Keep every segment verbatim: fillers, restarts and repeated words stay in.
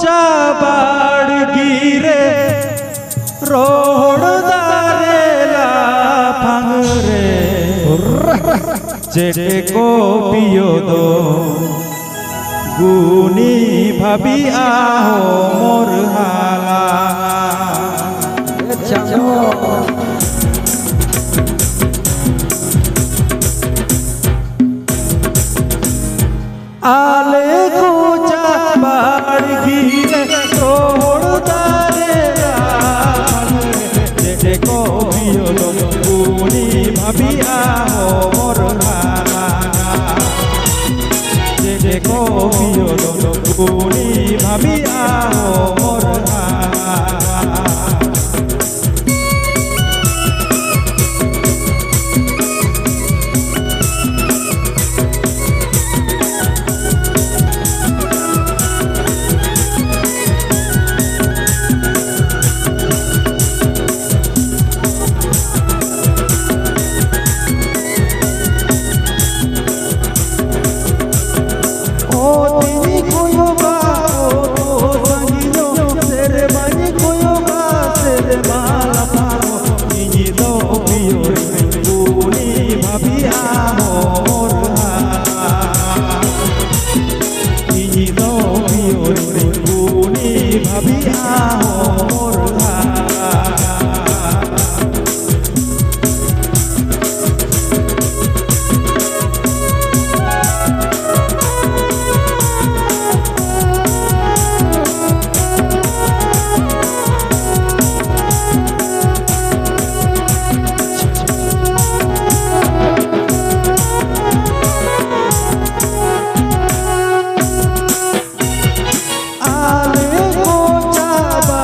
ᱠᱚᱪᱟ ᱵᱟᱲᱜᱤ ᱨᱮ ᱨᱚᱦᱚᱲ ᱫᱟᱨᱮ ᱞᱟᱯᱷᱟᱝ ᱨᱮ ᱪᱮᱴᱮ ᱠᱚ ᱯᱤᱭᱳ ᱫᱚ ᱜᱩᱱᱤ ᱵᱷᱟᱵᱤᱜᱼᱟ ᱦᱚᱢᱚᱨ ᱦᱟᱞᱟ᱾ ᱟᱞᱮ ᱠᱚᱪᱟ ᱵᱟᱲᱜᱤ ᱨᱮ ᱨᱚᱦᱚᱲ ᱫᱟᱨᱮ ᱨᱟᱱ ᱨᱮ ᱪᱮᱴᱮ ᱠᱚ ᱯᱤᱭᱳ ᱫᱚ ᱜᱩᱱᱤ ᱵᱷᱟᱵᱤᱜᱼᱟ ᱦᱚᱢᱚᱨ ᱦᱟᱞᱟ᱾ ᱪᱮᱴᱮ ᱠᱚ ᱯᱤᱭᱳ ᱫᱚ ᱜᱩᱱᱤ ᱵᱷᱟᱵᱤᱜᱼᱟ ᱦᱚᱢᱚᱨ ᱦᱟᱞᱟ᱾ ᱚᱛᱤᱧ ᱠᱚᱭᱚᱜᱟ, ᱚᱛ ᱥᱟᱺᱜᱤᱧᱚᱜ, ᱥᱮᱨᱢᱟᱧ ᱠᱚᱭᱚᱜᱟ, ᱥᱮᱨᱢᱟ ᱞᱟᱯᱷᱟᱝᱚᱜ, ᱤᱧ ᱫᱚ ᱯᱤᱭᱳᱨ ᱩᱱᱤ ᱵᱷᱟᱵᱤᱭᱟ ᱦᱚᱢᱚᱨ ᱦᱟᱞᱟ᱾ ᱤᱧ ᱫᱚ ᱯᱤᱭᱳᱨ ᱩᱱᱤ ᱵᱷᱟᱵᱤᱭᱟ ᱦᱚᱢᱚᱨ ᱦᱟᱞᱟ᱾ ᱟᱞᱮ ᱠᱚ ᱪᱟᱵᱟ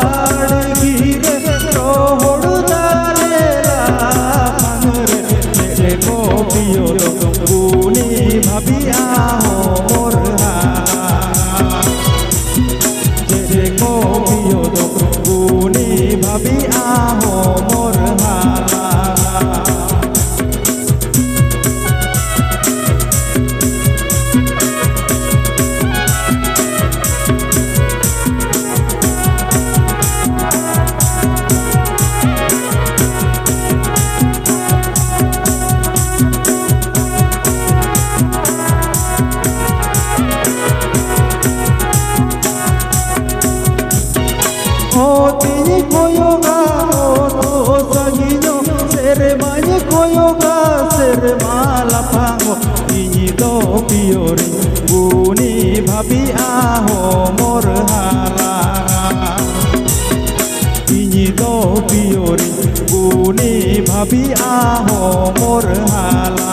ᱚᱛᱤᱧ ᱠᱚᱭᱚᱜᱟ ᱚᱛ ᱥᱟᱺᱜᱤᱧᱚᱜ, ᱥᱮᱨᱢᱟᱧ ᱠᱚᱭᱚᱜᱟ ᱥᱮᱨᱢᱟ ᱞᱟᱯᱷᱟᱝᱚᱜ᱾ ᱤᱧ ᱫᱚ ᱯᱤᱭᱳᱨᱤᱧ ᱜᱩᱱᱤ ᱵᱷᱟᱵᱤᱜᱼᱟ ᱦᱚᱢᱚᱨ ᱦᱟᱞᱟᱝᱟ᱾ ᱤᱧ ᱫᱚ ᱯᱤᱭᱳᱨᱤᱧ ᱜᱩᱱᱤ ᱵᱷᱟᱵᱤᱜᱼᱟ ᱦᱚᱢᱚᱨ ᱦᱟᱞᱟᱝᱟ᱾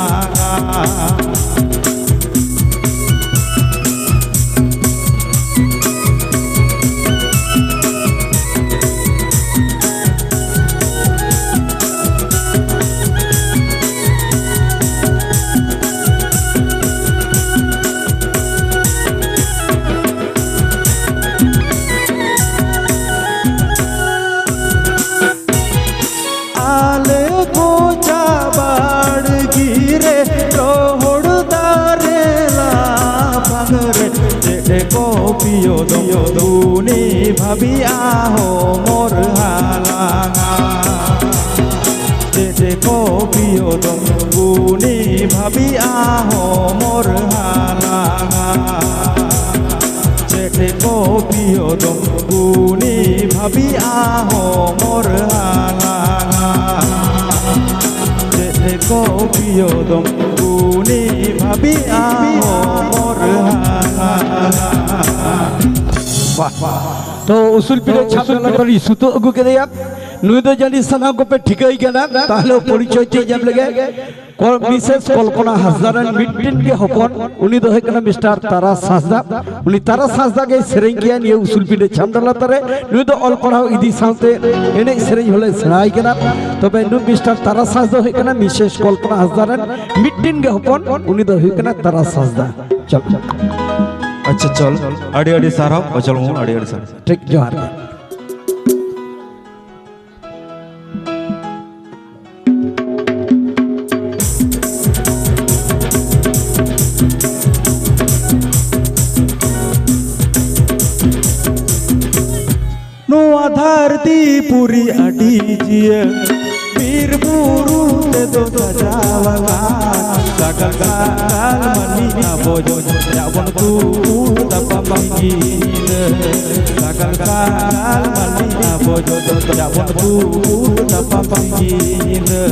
ᱟᱞᱮ ᱠᱚᱪᱟ ᱵᱟᱲᱜᱤ ᱨᱮ ᱨᱚᱦᱚᱲ ᱫᱟᱨᱮ ᱞᱟᱯᱷᱟᱝ ᱨᱮ ᱪᱮᱫ ᱠᱚ ᱯᱤᱭᱳ ᱫᱚ ᱩᱱᱤ ᱵᱷᱟᱵᱤᱜᱼᱟ ᱦᱚᱢᱚᱨ ᱦᱟᱞᱟᱝᱟ᱾ ᱪᱮᱫ ᱠᱚ ᱯᱤᱭᱳ ᱫᱚ ᱩᱱᱤ ᱵᱷᱟᱵᱤᱜᱼᱟ ᱦᱚᱢᱚᱨ ᱦᱟᱞᱟᱝᱟ᱾ ᱪᱮᱫ ᱠᱚ ᱯᱤᱭᱳ ᱫᱚ ᱜᱩᱱᱤ ᱵᱷᱟᱵᱤᱜᱼᱟ ᱦᱚᱢᱚᱨ ᱦᱟᱞᱟᱝᱟ᱾ ᱪᱮᱫ ᱠᱚ ᱯᱤᱭᱳ ᱫᱚ ᱜᱩᱱᱤ ᱵᱷᱟᱵᱤᱜᱼᱟ ᱦᱚᱢᱚᱨ ᱦᱟᱞᱟᱝᱟ᱾ ᱛᱚ ᱩᱥᱩᱞ ᱯᱤᱸᱰᱟᱹ ᱪᱷᱟᱯ ᱰᱟᱞᱟ ᱛᱟᱹᱨᱤ ᱥᱩᱛᱩᱜ ᱟᱹᱜᱩ ᱠᱮᱫᱮᱭᱟ᱾ ᱱᱩᱭ ᱫᱚ ᱡᱟᱹᱱᱤᱡ ᱥᱟᱱᱟᱢ ᱠᱚᱯᱮ ᱴᱷᱤᱠᱟᱹᱭ ᱠᱟᱱᱟ, ᱛᱟᱦᱞᱮ ᱯᱚᱨᱤᱪᱚᱭ ᱪᱮᱫ ᱧᱟᱢ ᱞᱮᱜᱮ᱾ ᱠᱚ-, ᱢᱤᱥᱮᱥ ᱠᱚᱞᱯᱚᱱᱟ ᱦᱟᱸᱥᱫᱟ ᱨᱮᱱ ᱢᱤᱫᱴᱤᱱ ᱜᱮ ᱦᱚᱯᱚᱱ, ᱩᱱᱤ ᱫᱚ ᱦᱩᱭᱩᱜ ᱠᱟᱱᱟ ᱢᱤᱥᱴᱟᱨ ᱛᱟᱨᱟᱥ ᱦᱟᱸᱥᱫᱟ᱾ ᱩᱱᱤ ᱛᱟᱨᱟᱥ ᱦᱟᱸᱥᱫᱟ ᱜᱮᱭ ᱥᱮᱨᱮᱧ ᱜᱮᱭᱟ ᱱᱤᱭᱟᱹ ᱩᱥᱩᱞ ᱯᱤᱸᱰᱟᱹ ᱪᱷᱟᱢᱰᱟ ᱞᱟᱛᱟᱨ ᱨᱮ᱾ ᱱᱩᱭ ᱫᱚ ᱚᱞ ᱯᱟᱲᱦᱟᱣ ᱤᱫᱤ ᱥᱟᱶᱛᱮ ᱮᱱᱮᱡ ᱥᱮᱨᱮᱧ ᱦᱚᱸᱞᱮ ᱥᱮᱬᱟᱭ ᱠᱟᱱᱟ᱾ ᱛᱚᱵᱮ ᱱᱩᱭ ᱢᱤᱥᱴᱟᱨ ᱛᱟᱨᱟᱥ ᱦᱟᱸᱥᱫᱟ ᱦᱩᱭᱩᱜ ᱠᱟᱱᱟ ᱢᱤᱥᱮᱥ ᱠᱚᱞᱯᱚᱱᱟ ᱦᱟᱸᱥᱫᱟ ᱨᱮᱱ ᱢᱤᱫᱴᱤᱱ ᱜᱮ ᱦᱚᱯᱚᱱ, ᱩᱱᱤ ᱫᱚ ᱦᱩᱭᱩᱜ ᱠᱟᱱᱟ ᱛᱟᱨᱟᱥ ᱦᱟᱸᱥᱫᱟ᱾ ᱪᱚᱞ᱾ ᱟᱪᱪᱷᱟ, ᱪᱚᱞ᱾ ᱟᱹᱰᱤ ᱟᱹᱰᱤ ᱥᱟᱨᱦᱟᱣ, ᱚᱪᱚᱞ ᱢᱩ, ᱟᱹᱰᱤ ᱟᱹᱰᱤ ᱥᱟᱨᱦᱟᱣ᱾ ᱴᱷᱤᱠ, ᱡᱚᱦᱟᱨ ᱜᱮ᱾ ᱱᱚᱣᱟ ᱫᱷᱟᱹᱨᱛᱤ ᱯᱩᱨᱤ ᱟᱹᱰᱤ ᱡᱤᱭᱟᱹᱲ, ᱵᱤᱨ ᱵᱩᱨᱩ ᱛᱮᱫᱚ ᱥᱟᱡᱟᱣ ᱟᱠᱟᱱ᱾ ᱥᱟᱜᱟᱞ ᱥᱟᱜᱟᱞ ᱢᱟᱹᱱᱢᱤ ᱟᱵᱚ ᱡᱚᱧᱡᱟᱜ ᱵᱚᱱ ᱛᱩᱫ ᱛᱟᱯᱟᱢ ᱜᱤᱫᱟᱹ᱾ ᱥᱟᱜᱟᱞ ᱠᱟᱞ ᱢᱟᱹᱱᱢᱤ ᱟᱵᱚ ᱡᱚᱛᱚ ᱪᱟᱵᱚᱱ ᱠᱩᱠᱩ ᱛᱟᱯᱟᱢ ᱥᱤᱧ ᱧᱤᱫᱟᱹ᱾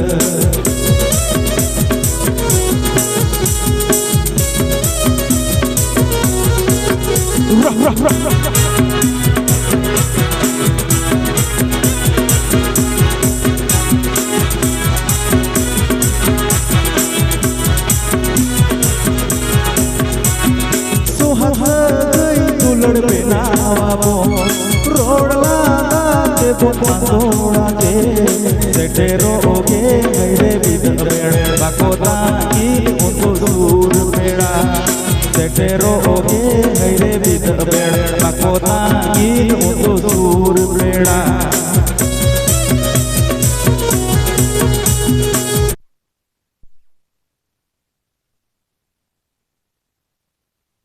ᱥᱚᱦᱟᱜ ᱥᱟᱹᱜᱟᱹᱭ ᱫᱩᱞᱟᱹᱲ ᱵᱮᱱᱟᱣ ᱟᱵᱚ, ᱨᱚᱲ ᱞᱟᱸᱫᱟ ᱛᱮᱵᱚᱱ ᱟᱸᱫᱳᱲᱟ ᱡᱮ, ᱥᱮᱴᱮᱨᱚᱜ ᱜᱮ ᱦᱟᱭᱨᱮ ᱵᱤᱫᱟᱹ ᱵᱮᱲ, ᱵᱟᱠᱚ ᱛᱟᱺᱜᱤ ᱩᱱᱠᱩ ᱥᱩᱨ ᱯᱮᱲᱟ᱾ ᱥᱮᱴᱮᱨᱚᱜ ᱜᱮ ᱦᱟᱭᱨᱮ ᱵᱤᱫᱟᱹ ᱵᱮᱲ, ᱵᱟᱠᱚ ᱛᱟᱺᱜᱤ ᱩᱱᱠᱩ ᱥᱩᱨ ᱯᱮᱲᱟ᱾